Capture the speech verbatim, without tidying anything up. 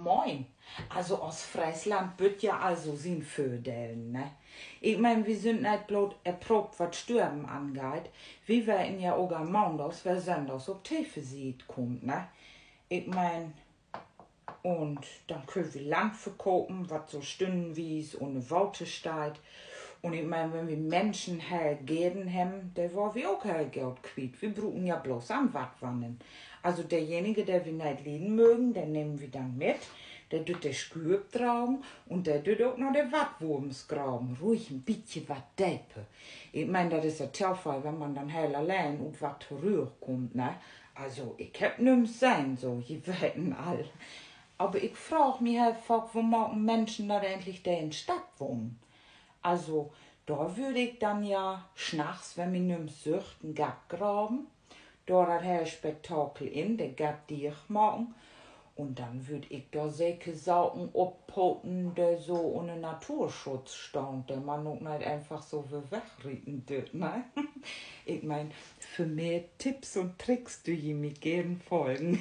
Moin. Also Oostfreesland büdd ja also sien Vördelen, ne? Ik meen, wi sünd neet bloot erprobt, wat Störven angeiht. Wi weren ja ok an Maandags weer Sönndags op Tevesiet kummt, ne? Ik meen, un denn köönt wi Land verkopen, wat so stünnenwies ünner Water steiht. Un ik meen, wenn wi Menschen heel geern hebben, de wüllt wi ok heel goot quiet. Wi bruken ja blots an Watt wannern. Also dejenige, de wi neet lieden mögen, de nehmen wi denn mit. De dütt de Schüür opdragen un de dütt ok na de Wattwurms graven. Ruhig en bietje wat deper. Ik meen, dat is ja Tofall, wenn man denn heel alleen ut Watt torügg kummt, ne? Also, ik hebb nüms sehn, so, ji weten al. Aver ik fraag mi heel faak, wo maken Menschen dat egentlich, de in Stadt wohnen? Also, dor würd ik denn ja 's nachts, wenn mi nüms süggt, en Gatt graven, dor dat hele Spektakel in, de Gatt dicht maken. Un denn würd ik dor seker Saken oppoten, de so ünner Naturschutz staht, de man ok neet eenfach so weer wegrieten dürt, ne? Ik meen, för mehr Tipps un Tricks dürrt ji mi geern folgen.